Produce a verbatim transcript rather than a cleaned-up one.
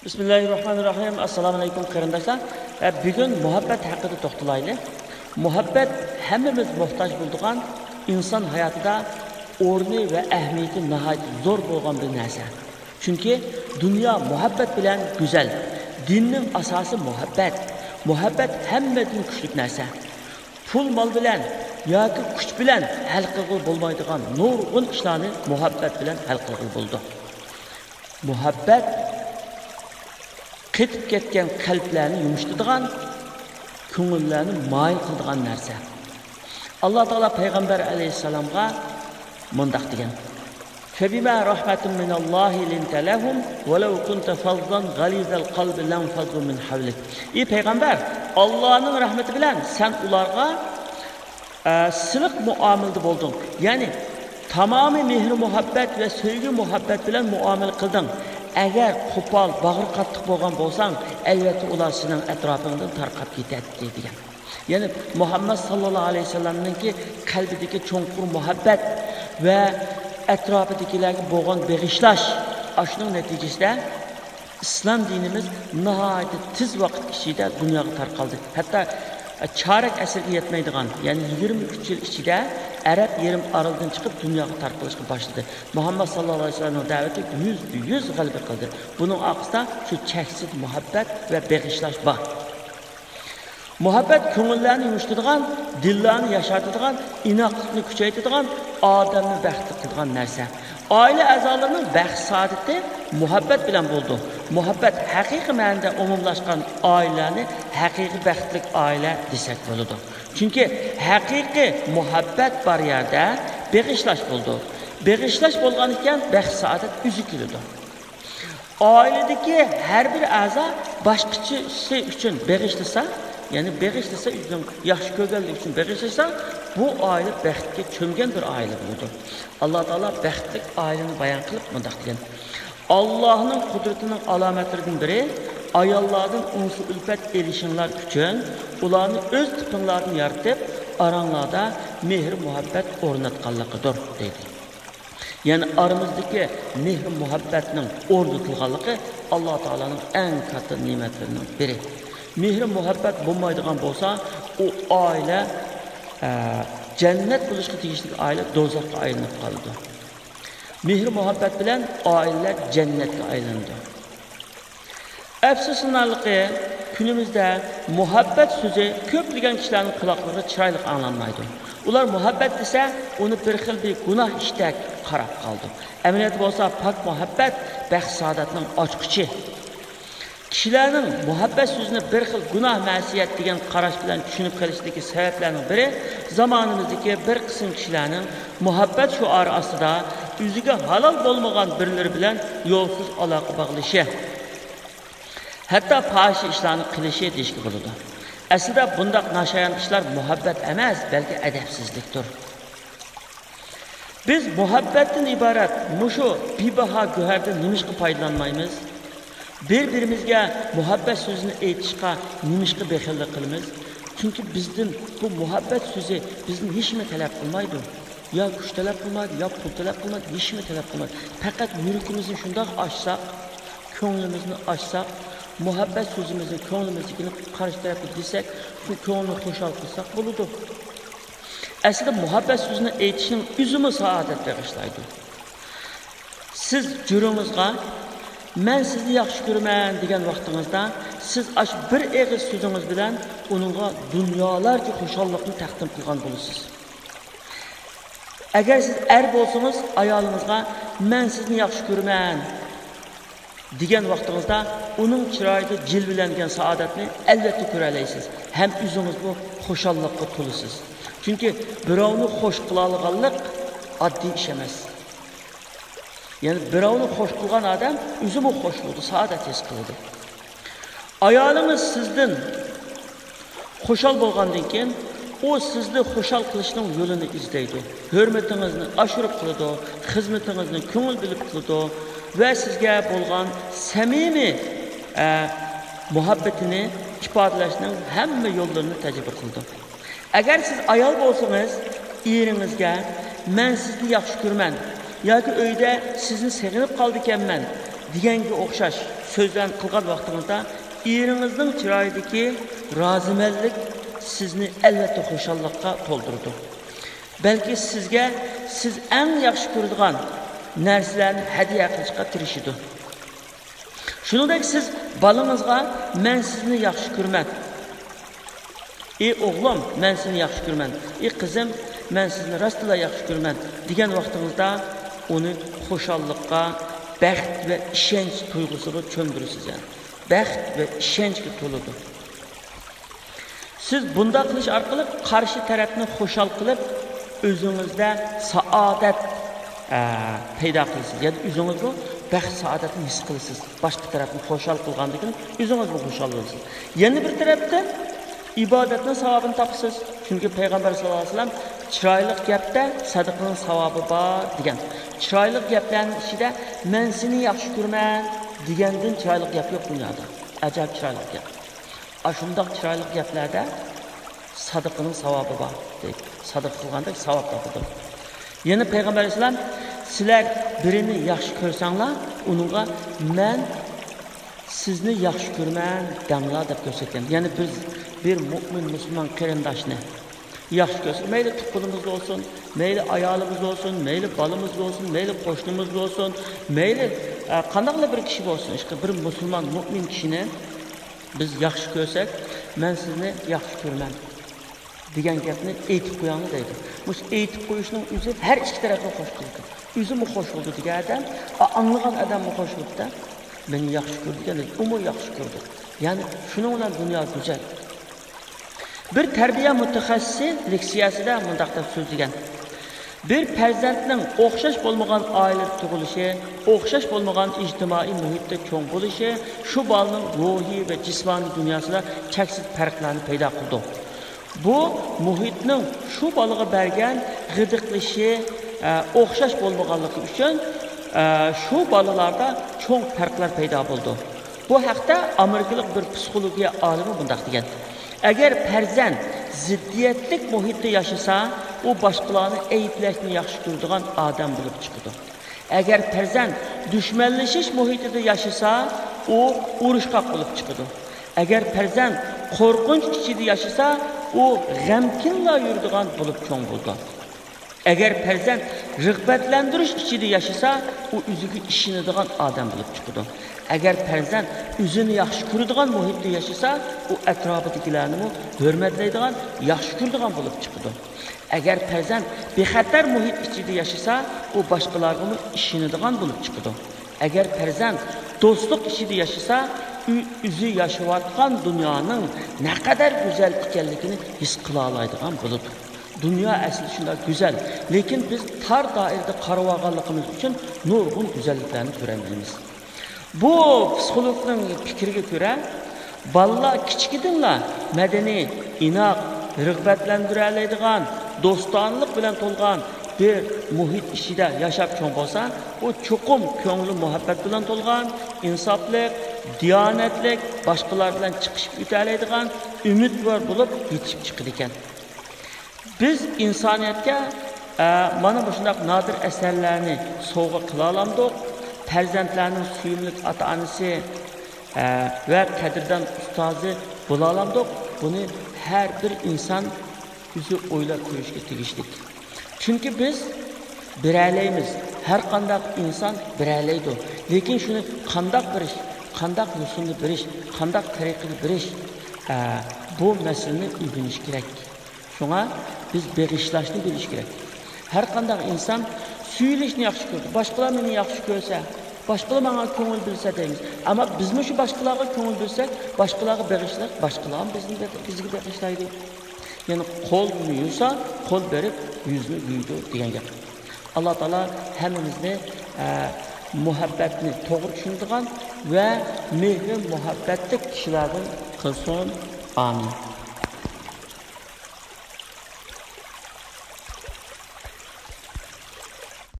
بىسمىللاھىررەھمانىررەھىم. ئەسسالامۇئەلەيكۇم قېرىنداشلار. ئە، بۈگۈن مۇھەببەت ھەققىدە توختىلايلى. مۇھەببەت ھەممىمىز موھتاج بولىدىغان، ئىنسان ھاياتىدا ئورنى ۋە ئەھمىيىتى ناھايىتى زور بولغان بىر نەرسە. چۈنكى دۇنيا مۇھەببەت بىلەن گۈزەل. دىننىڭ ئاساسى مۇھەببەت. مۇھەببەت ھەممىدىن كۈچلۈك نەرسە. پۇل مال بىلەن ياكى كۈچ بىلەن ھەل قىلغىلى بولمايدىغان نۇرغۇن ئىشلارنى مۇھەببەت بىلەن ھەل قىلغىلى بولىدۇ. مۇھەببەت قېتىپ كەتكەن قەلبلەرنى يۇمشىتىدىغان، كۆڭۈللەرنى مايىل قىلىدىغان نەرسە. ئاللا تائالا پەيغەمبەر ئەلەيھىسسالامغا مۇنداق دېگەن: فبما رحمة من الله لنت لهم ولو كنت فظا غليظ القلب لانفضوا من حولك. ئى پەيغەمبەر، ئاللانىڭ رەھمىتى بىلەن سەن ئۇلارغا ئە، سىلىق مۇئامىلىدە بولدۇڭ. يەنى تامامىي مېھرى مۇھەببەت ۋە سۆيگۈ مۇھەببەت بىلەن مۇئامىلە قىلدىڭ. ئەگەر قوپال، باغرى قاتتىق بولغان بولساڭ، ئەلۋەتتە ئۇلار سېنىڭ ئەتراپىڭدىن تارقاپ كېتەتتى، دېگەن. يەنى مۇھەممەد ساللاللاھۇ ئەلەيھى ۋەسەللەمنىڭكى قەلبىدىكى چوڭقۇر مۇھەببەت ۋە ئەتراپىدىكىلەرگە بولغان بېغىشلاش، ئاشۇنىڭ نەتىجىسىدە ئىسلام دىنىمىز ناھايىتى تېز ۋاقىت ئىچىدە دۇنياغا تارقالدى. ھەتتا چارەك ئەسىرگە يەتمەيدىغان، يەنى يىگىرمە ئۈچ يىل ئىچىدە ئەرەب يېرىم ئارىلىدىن چىقىپ دۇنياغا تارقىلىشقا باشلىدى. مۇھەممەد ساللاللاھۇ ئەلەيھى ۋەسەللەمنىڭ دەۋىتى يۈزدە يۈز غەلىبە قىلدى. بۇنىڭ ئارقىسىدا شۇ چەكسىز مۇھەببەت ۋە بېغىشلاش بار. مۇھەببەت كۆڭۈللەرنى يۇمشىتىدىغان، دىللارنى ياشارتىدىغان، ئىناقلىقنى كۈچەيتىدىغان، ئادەمنى بەختلىك قىلىدىغان نەرسە. ئائىلە ئەزالىرىنىڭ بەخت-سائادىتى مۇھەببەت بىلەن بولىدۇ. مۇھەببەت ھەقىقىي مەنىدە ئومۇملاشقان ئائىلىلەرنى ھەقىقىي بەختلىك ئائىلە دېسەك بولىدۇ. چۈنكى ھەقىقىي مۇھەببەت بار يەردە بېغىشلاش بولىدۇ. بېغىشلاش بولغان ئىكەن، بەخت-سائادەت ئۆزى كېلىدۇ. ئائىلىدىكى ھەر بىر ئەزا باشقىسى ئۈچۈن بېغىشلىسا، يەنى بېغىشلىسا، ئۆزىنىڭ ياخشى كۆرگەنلىكى ئۈچۈن بېغىشلىسا، بۇ ئائىلە بەختكە چۆمگەن بىر ئائىلە بولىدۇ. ئاللا تائالا بەختلىك ئائىلىنى بايان قىلىپ مۇنداق دېگەن: ئاللانىڭ قۇدرىتىنىڭ ئالامەتلىرىدىن بىرى، ئاياللاردىن ئۇنسۇ-ئۈلپەت ئېلىشىڭلار ئۈچۈن ئۇلارنى ئۆز تىپىڭلاردىن يارىتىپ، ئاراڭلاردا مېھىر-مۇھەببەت ئورناتقانلىقىدۇر، دەيدۇ. يەنى ئارىمىزدىكى مېھىر-مۇھەببەتنىڭ ئورنىتىلغانلىقى ئاللا تائالانىڭ ئەڭ كاتتا نېمەتلىرىنىڭ بىرى. مېھىر-مۇھەببەت بولمايدىغان بولسا، ئۇ ئائىلە، ئە، جەننەت بولۇشقا تېگىشلىك ئائىلە دوزاخقا ئايلىنىپ قالىدۇ. مېھىر-مۇھەببەت بىلەن ئائىلىلەر جەننەتكە ئايلىنىدۇ. ئەپسۇسلىنارلىقى، كۈنىمىزدە مۇھەببەت سۆزى كۆپلىگەن كىشىلەرنىڭ قۇلاقلىرىغا چىرايلىق ئاڭلانمايدۇ. ئۇلار مۇھەببەت دېسە، ئۇنى بىر خىل بىر گۇناھ ئىشتەك قاراپ قالىدۇ. ئەمەلىيەتتە بولسا، پاك مۇھەببەت بەخت-سائادەتنىڭ ئاچقۇچى. كىشىلەرنىڭ مۇھەببەت سۆزىنى بىر خىل گۇناھ-مەسىيەت دېگەن قاراش بىلەن چۈشىنىپ قېلىشىدىكى سەۋەبلەرنىڭ بىرى، زامانىمىزدىكى بىر قىسىم كىشىلەرنىڭ مۇھەببەت شوئارى ئاستىدا ئۆزىگە ھالال بولمىغان بىرلىرى بىلەن يولسىز ئالاقە باغلىشى، ھەتتا پاھىشە ئىشلارنى قىلىشى دېيىشكە بولىدۇ. ئەسلىدە بۇنداق ناشايان ئىشلار مۇھەببەت ئەمەس، بەلكى ئەدەپسىزلىكتۇر. بىز مۇھەببەتتىن ئىبارەت مۇشۇ بىباھا گۆھەردىن نېمىشقا پايدىلانمايمىز؟ بىر-بىرىمىزگە مۇھەببەت سۆزىنى ئېيتىشقا نېمىشقا بېخىللىق قىلىمىز؟ چۈنكى بىزدىن بۇ مۇھەببەت سۆزى بىزدىن ھېچنېمە تەلەپ قىلمايدۇ. يا كۈچ تەلەپ قىلمايدۇ، يا پۇل تەلەپ قىلمايدۇ، ھېچنېمە تەلەپ قىلمايدۇ. پەقەت يۈرىكىمىزنى شۇنداق ئاچساق، كۆڭلىمىزنى ئاچساق، مۇھەببەت سۆزىمىزنى، كۆڭلىمىزدىكىنى قارشى تەرەپكە دېسەك، شۇ كۆڭلىنى خۇشال قىلساق بولىدۇ. ئەسلىدە مۇھەببەت سۆزىنى ئېيتىشنىڭ ئۆزىمۇ سائادەت بېغىشلايدۇ. سىز جۈرىڭىزغا، «مەن سىزنى ياخشى كۆرىمەن» دېگەن ۋاقتىڭىزدا، سىز ئاشۇ بىر ئېغىز سۆزىڭىز بىلەن ئۇنىڭغا دۇنيالارچە خۇشاللىقنى تەقدىم قىلغان بولىسىز. ئەگەر سىز ئەر بولسىڭىز، ئايالىڭىزغا، «مەن سىزنى ياخشى كۆرىمەن» دېگەن ۋاقتىڭىزدا، ئۇنىڭ چىرايىدا جىلۋىلەنگەن سائادەتنى ئەلۋەتتە كۆرەلەيسىز ھەم ئۆزىڭىزمۇ خۇشاللىققا تولىسىز. چۈنكى بىراۋنى خوش قىلالىغانلىق ئاددىي ئىش ئەمەس. يەنى بىراۋنى خوش قىلغان ئادەم ئۆزىمۇ خوش بولىدۇ، سائادەت ھېس قىلىدۇ. ئايالىڭىز سىزدىن خۇشال بولغاندىن كېيىن، ئۇ سىزنى خۇشال قىلىشنىڭ يولىنى ئىزدەيدۇ. ھۆرمىتىڭىزنى ئاشۇرۇپ قىلىدۇ، خىزمىتىڭىزنى كۆڭۈل بۆلۈپ قىلىدۇ ۋە سىزگە بولغان سەمىمىي، ئە، مۇھەببىتىنى ئىپادىلەشنىڭ ھەممە يوللىرىنى تەجرىبە قىلىدۇ. ئەگەر سىز ئايال بولسىڭىز، ئېرىڭىزگە، «مەن سىزنى ياخشى كۆرىمەن» ياكى ئۆيدە، «سىزنى سېغىنىپ قالىدىكەنمەن» دېگەنگە ئوخشاش سۆزلەرنى قىلغان ۋاقتىڭىزدا، ئېرىڭىزنىڭ چىرايىدىكى رازىمەنلىك سىزنى ئەلۋەتتە خۇشاللىققا تولدۇرىدۇ. بەلكى سىزگە سىز ئەڭ ياخشى كۆرىدىغان نەرسىلەرنى ھەدىيە قىلىشقا تىرىشىدۇ. شۇنىڭدەك سىز بالىڭىزغا، «مەن سىزنى ياخشى كۆرىمەن. ئى ئوغلۇم، مەن سېنى ياخشى كۆرىمەن. ئى قىزىم، مەن سىزنى راستلا ياخشى كۆرىمەن» دېگەن ۋاقتىڭىزدا، ئۇنى خۇشاللىققا، بەخت ۋە ئىشەنچ تۇيغۇسىغا چۆمدۈرىسىز. يەنى بەخت ۋە ئىشەنچكە تولىدۇ. سىز بۇنداق قىلىش ئارقىلىق قارشى تەرەپنى خۇشال قىلىپ، ئۆزىڭىزدە سائادەت، ئە، پەيدا قىلىسىز. يەنى ئۆزىڭىزمۇ بەخت، سائادەتنى ھېس قىلىسىز. باشقا تەرەپنى خۇشال قىلغاندىن كېيىن ئۆزىڭىزمۇ خۇشال بولىسىز. يەنە بىر تەرەپتىن ئىبادەتنىڭ ساۋابىنى تاپىسىز. چۈنكى پەيغەمبەر ساللاللاھۇ ئەلەيھى ۋەسەللەم، «چىرايلىق گەپتە سەدىقىنىڭ ساۋابى بار» دېگەن. چىرايلىق گەپلەرنىڭ ئىچىدە «مەن سېنى ياخشى كۆرىمەن» دېگەندىن چىرايلىق گەپ يوق دۇنيادا. ئەجەب چىرايلىق گەپ. ئاشۇنداق چىرايلىق گەپلەردە سادىقىنىڭ ساۋابى بار، دەيدۇ. سادىقە قىلغاندەك ساۋاب تاپىدۇ. يەنە پەيغەمبەر ئەلەيھىسسالام، «سىلەر بىرىنى ياخشى كۆرسەڭلار، ئۇنىڭغا، مەن سىزنى ياخشى كۆرىمەن، دەڭلار» دەپ كۆرسەتكەن. يەنى بىز بىر مۇئمىن مۇسۇلمان قېرىنداشنى ياخشى كۆرسەك، مەيلى تۇغقىنىمىز بولسۇن، مەيلى ئايالىمىز بولسۇن، مەيلى بالىمىز بولسۇن، مەيلى قوشنىمىز بولسۇن، مەيلى، ئە، قانداقلا بىر كىشى بولسۇن، ئىشقىلىپ بىر مۇسۇلمان مۇئمىن كىشىنى بىز ياخشى كۆرسەك، «مەن سىزنى ياخشى كۆرىمەن» دېگەن گەپنى ئېيتىپ قويۇڭلار دەيدۇ. مۇشۇ ئېيتىپ قويۇشنىڭ ئۆزى ھەر ئىككى تەرەپنى خوش قىلىدۇ. ئۆزىمۇ خوش بولىدۇ دېگەن ئادەم، ئا، ئاڭلىغان ئادەممۇ خوش بولىدۇ-دە. «مېنى ياخشى كۆردى» دېگەن، ئۇمۇ ياخشى كۆردى. يەنى شۇنىڭ بىلەن دۇنيا گۈزەل. بىر تەربىيە مۇتەخەسسىسى لېكسىيەسىدە مۇنداق دەپ سۆزلىگەن: بىر پەرزەنتنىڭ ئوخشاش بولمىغان ئائىلىدە تۇغۇلۇشى، ئوخشاش بولمىغان ئىجتىمائىي مۇھىتتا چوڭ بولۇشى شۇ بالىنىڭ روھىي ۋە جىسمانىي دۇنياسىدا چەكسىز پەرقلەرنى پەيدا قىلىدۇ. بۇ مۇھىتنىڭ شۇ بالىغا بەرگەن غىدىقلىشى، ئە، ئوخشاش بولمىغانلىقى ئۈچۈن، ئە، شۇ بالىلاردا چوڭ پەرقلەر پەيدا بولىدۇ. بۇ ھەقتە ئامېرىكىلىق بىر پسىخولوگىيە ئالىمى مۇنداق دېگەن: «ئەگەر پەرزەنت زىددىيەتلىك مۇھىتتا ياشىسا، ئۇ باشقىلارنى ئەيىبلەشنى ياخشى كۆرىدىغان ئادەم بولۇپ چىقىدۇ. ئەگەر پەرزەنت دۈشمەنلىشىش مۇھىتىدا ياشىسا، ئۇ ئۇرۇشقاق بولۇپ چىقىدۇ. ئەگەر پەرزەنت قورقۇنچ ئىچىدە ياشىسا، ئۇ غەمكىنلا يۈرىدىغان بولۇپ چوڭ بولىدۇ. ئەگەر پەرزەنت رىغبەتلەندۈرۈش ئىچىدە ياشىسا، ئۇ ئۆزىگە ئىشىنىدىغان ئادەم بولۇپ چىقىدۇ. ئەگەر پەرزەنت ئۆزىنى ياخشى كۆرىدىغان مۇھىتتا ياشىسا، ئۇ ئەتراپىدىكىلەرنىمۇ ھۆرمەتلەيدىغان، ياخشى كۆرىدىغان بولۇپ چىقىدۇ. ئەگەر پەرزەنت بىخەتەر مۇھىت ئىچىدە ياشىسا، ئۇ باشقىلارغىمۇ ئىشىنىدىغان بولۇپ چىقىدۇ. ئەگەر پەرزەنت دوستلۇق ئىچىدە ياشىسا، ئۆ-، ئۆزى ياشاۋاتقان دۇنيانىڭ نەقەدەر گۈزەل ئىكەنلىكىنى ھېس قىلالايدىغان بولىدۇ. دۇنيا ئەسلى شۇنداق گۈزەل، لېكىن بىز تار دائىرىدە قارىۋالغانلىقىمىز ئۈچۈن نۇرغۇن گۈزەللىكلەرنى كۆرەلمەيمىز.» بۇ پسىخولوگنىڭ پىكرىگە كۆرە، بالىلار كىچىكىدىنلا مەدەنىي، ئىناق، رىغبەتلەندۈرەلەيدىغان، دوستانىلىق بىلەن تولغان بىر مۇھىت ئىچىدە ياشاپ چوڭ بولسا، ئۇ چوقۇم كۆڭلى مۇھەببەت بىلەن تولغان، ئىنساپلىق، دىيانەتلىك، باشقىلار بىلەن چىقىشىپ ئۆتەلەيدىغان، ئۈمىدۋار بولۇپ يېتىشىپ چىقىدىكەن. بىز ئىنسانىيەتكە، ئە، مانا مۇشۇنداق نادىر ئەسەرلەرنى سوۋغا قىلالامدۇق؟ پەرزەنتلەرنىڭ سۆيۈملۈك ئاتا-ئانىسى، ئە، ۋە قەدىردان ئۇستازى بولالامدۇق؟ بۇنى ھەر بىر ئىنسان ئۆزى ئويلاپ كۆرۈشكە تېگىشلىك. چۈنكى بىز بېرەلەيمىز، ھەر قانداق ئىنسان بېرەلەيدۇ. لېكىن شۇنى قانداق بېرىش، قانداق يوسۇندا بېرىش، قانداق تەرىقىدە بېرىش، ئە، بۇ مەسىلىنى ئۆگىنىش كېرەك. شۇڭا بىز بېغىشلاشنى بىلىش كېرەك. ھەر قانداق ئىنسان سۆيۈلۈشنى ياخشى كۆرىدۇ. باشقىلار مېنى ياخشى كۆرسە، باشقىلار ماڭا كۆڭۈل بۆلسە دەيمىز. ئەمما بىزمۇ شۇ باشقىلارغا كۆڭۈل بۆلسەك، باشقىلارغا بېغىشلاپ، باشقىلارمۇ بىزنى بېغ-، بىزگە بېغىشلايدۇ. يەنى قولنى يۇسا، قول بېرىپ يۈزنى يۇيىدۇ دېگەن گەپ. ئاللا تائالا ھەممىمىزنى، ئە، مۇھەببەتنى توغرا چۈشىنىدىغان ۋە مېھرى مۇھەببەتلىك كىشىلەردىن قىلسۇن. ئامىن.